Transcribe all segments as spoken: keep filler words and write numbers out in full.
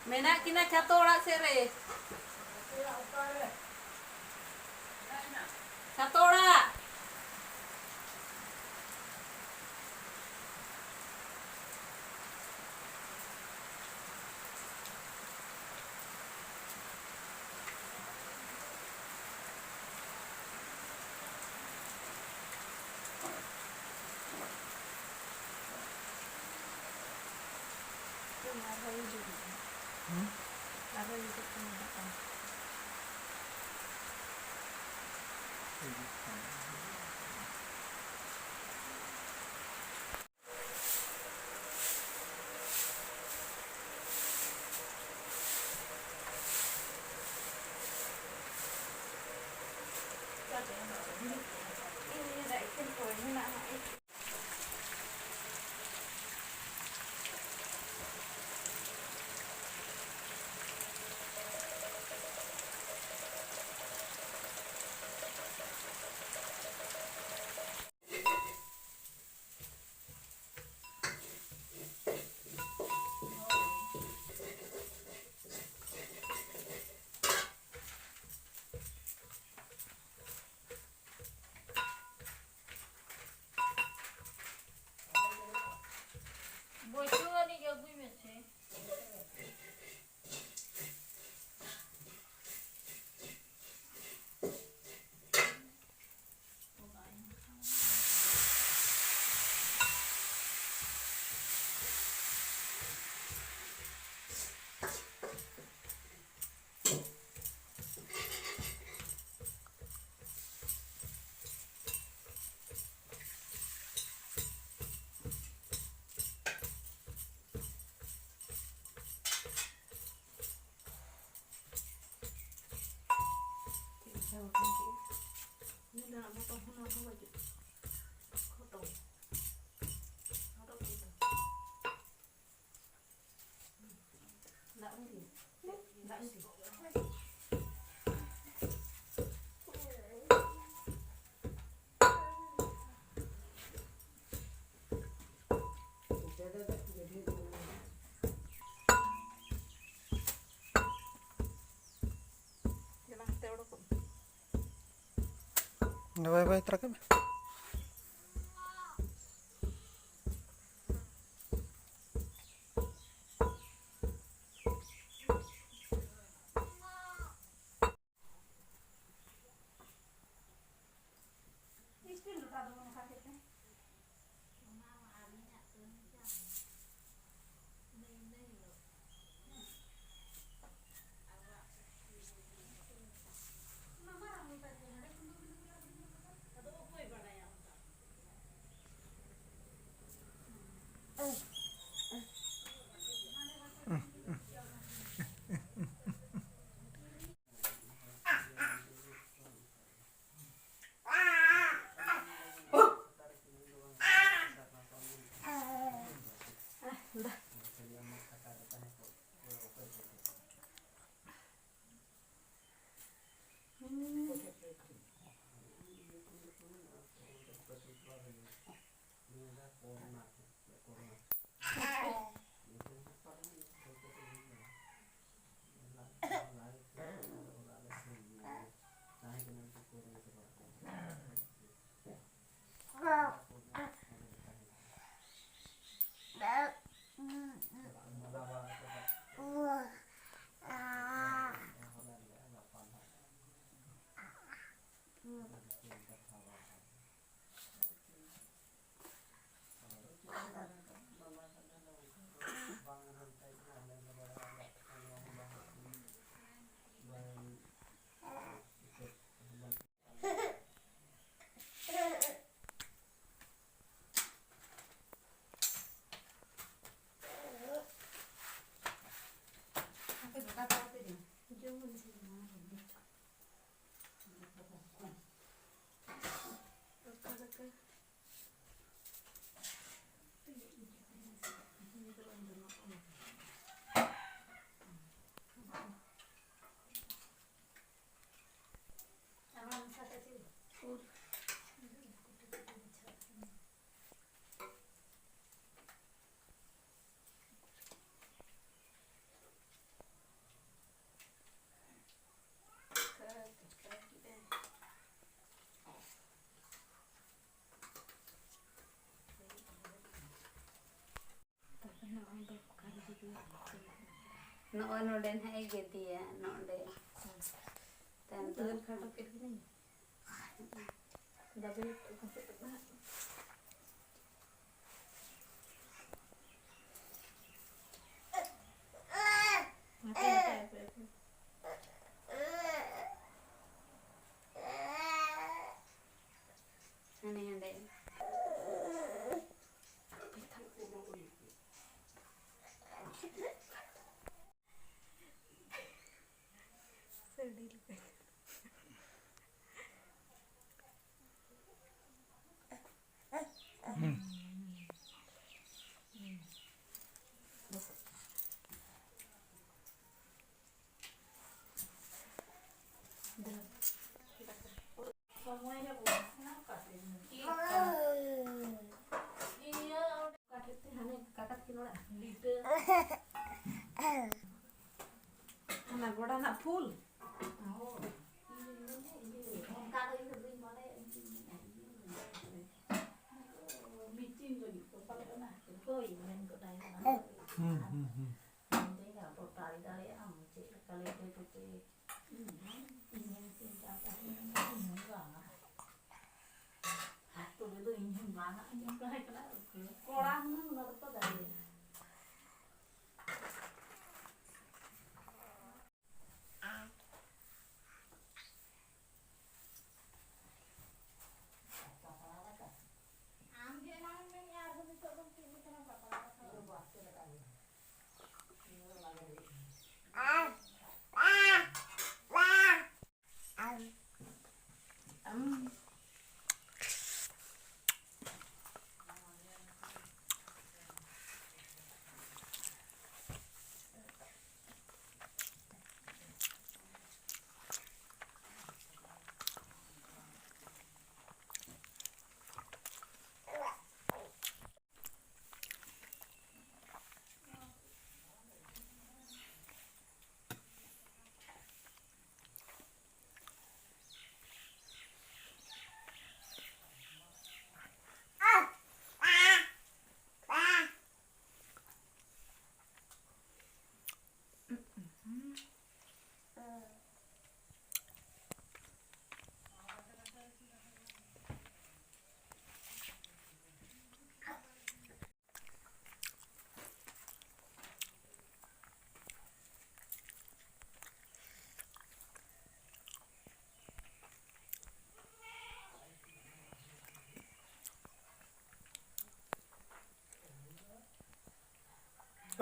ᱢᱮᱱᱟᱜ ᱠᱤᱱᱟ ᱪᱷᱟᱛᱚ ᱚᱲᱟᱜ ᱥᱮᱫ ᱨᱮ᱾ ᱪᱷᱟᱛᱚ ᱚᱲᱟᱜ᱾ ᱟᱨᱦᱚᱸ ᱦᱤᱡᱩᱜ ᱢᱮ᱾ ᱦᱩᱸ? ᱟᱨᱦᱚᱸ ᱦᱤᱡᱩᱜ ᱠᱟᱱᱟ ᱦᱟᱸᱜ᱾ ᱦᱤᱡᱩᱜ ᱠᱟᱱᱟ᱾ ᱵᱚᱪᱷᱩ ᱟᱹᱱᱤᱡ ᱟᱹᱜᱩᱭ ᱢᱮᱥᱮ᱾ ᱪᱮᱫ ᱞᱮᱠᱟ ᱵᱟᱠᱚ ᱪᱮᱫ? ᱱᱤᱭᱟᱹ ᱫᱚ ᱵᱚᱛᱚᱞ ᱦᱚᱸ ᱱᱚᱣᱟ ᱦᱚᱸ ᱵᱟᱹᱪᱩᱜ᱾ ᱦᱚᱛᱚ᱾ ᱦᱚᱛᱚ ᱠᱚ ᱫᱚ᱾ ᱫᱟᱜ ᱮᱢ ᱤᱫᱤᱭᱟ? ᱫᱟᱜ ᱮᱢ ᱤᱫᱤᱭᱟ? ᱵᱟᱭ ᱵᱟᱭ ᱛᱟᱨᱟ ᱠᱟᱜ ᱢᱮ᱾ ᱱᱚᱜᱼᱚ ᱱᱚᱰᱮ ᱱᱟᱦᱟᱜ ᱮ ᱜᱮᱫᱮᱭᱟ, ᱱᱚᱰᱮ᱾ ᱛᱟᱭᱚᱢ ᱫᱚ ᱫᱟᱹᱞ ᱠᱷᱟᱸᱰᱚ ᱠᱮᱫ ᱜᱤᱧ᱾ ᱫᱟᱵᱮ ᱠᱟᱛᱮ ᱫᱚ ᱱᱟᱦᱟᱜ᱾ ᱦᱟᱯᱮ, ᱦᱟᱯᱮ, ᱦᱟᱯᱮ, ᱦᱟᱯᱮ᱾ ᱦᱟᱸᱰᱮ, ᱦᱟᱸᱰᱮ᱾ ᱥᱟᱹᱰᱤ ᱞᱮᱠᱟ᱾ ᱥᱚᱢᱚᱭ ᱨᱮ ᱵᱚᱞᱚᱱᱟ ᱚᱠᱟᱛᱮ? ᱤᱭᱟᱹ, ᱚᱸᱰᱮ ᱚᱠᱟ ᱴᱷᱮᱡ ᱛᱮ ᱦᱟᱱᱮ ᱠᱟᱠᱟ ᱛᱟᱹᱠᱤᱱ ᱚᱲᱟᱜ ᱞᱤᱴᱟᱹ᱾ ᱚᱱᱟ ᱜᱚᱰᱟ ᱨᱮᱱᱟᱜ ᱯᱷᱩᱞ? ᱦᱳᱭ᱾ ᱤᱭᱟᱹ, ᱚᱱᱠᱟ ᱫᱚ ᱤᱧ ᱫᱚ ᱵᱟᱹᱧ ᱵᱟᱲᱟᱭᱟ, ᱤᱧ ᱫᱚᱧ ᱢᱮᱱᱟ, ᱤᱭᱟᱹ, ᱢᱤᱴᱤᱝ ᱞᱟᱹᱜᱤᱫ ᱠᱚ ᱯᱟᱞᱮ ᱚᱱᱟ ᱠᱷᱟᱹᱛᱤᱨ ᱠᱚ ᱢᱮᱱ ᱜᱚᱴᱟᱭ ᱠᱟᱱᱟ᱾ ᱦᱩᱸ, ᱦᱩᱸ, ᱦᱩᱸ᱾ ᱤᱧ ᱫᱚᱧ ᱨᱟᱯᱚᱨᱴ ᱫᱟᱲᱮᱭᱟᱜᱼᱟ, ᱪᱮᱫ ᱞᱮᱠᱟ ᱞᱟᱹᱭ ᱦᱚᱪᱚ ᱠᱮᱫ᱾ ᱤᱧ ᱦᱚᱸᱧ ᱪᱤᱱᱛᱟᱹ ᱠᱟᱜ ᱤᱧ ᱦᱚᱸᱧ ᱵᱟᱝᱟ᱾ ᱟᱛᱳ ᱨᱮᱫᱚ ᱤᱧ ᱦᱚᱸᱧ ᱵᱟᱝᱟ, ᱤᱧ ᱦᱚᱸᱧ ᱛᱟᱦᱮᱸ ᱠᱟᱱᱟ᱾ ᱠᱚᱲᱟ ᱦᱩᱱᱟᱹᱝ ᱚᱱᱟ ᱫᱚᱠᱚ ᱫᱟᱲᱮᱭᱟᱜᱼᱟ᱾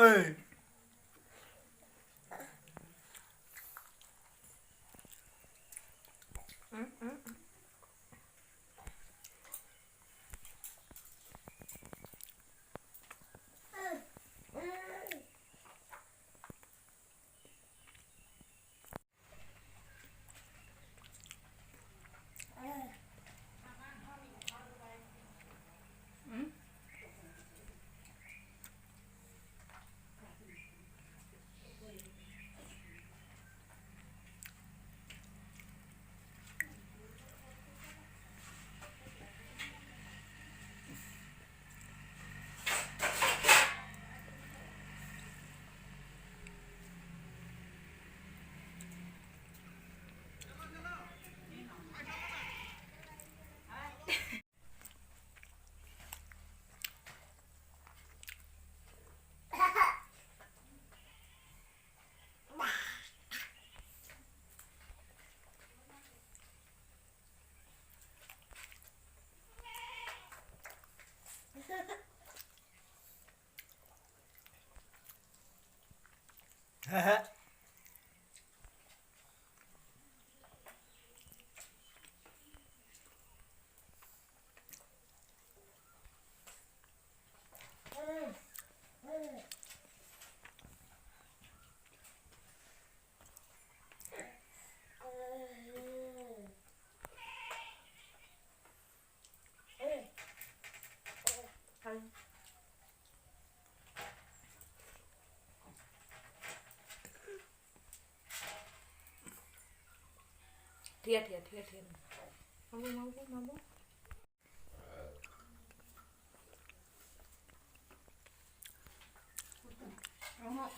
ᱦᱮᱸ, ᱦᱮᱸ᱾ ᱴᱷᱤᱭᱟ, ᱴᱷᱤᱭᱟ, ᱴᱷᱤᱭᱟ, ᱴᱷᱤᱭᱟ᱾ ᱢᱟᱵᱩ, ᱢᱟᱵᱩ, ᱢᱟᱵᱩ᱾ ᱚᱦᱚᱸᱜ,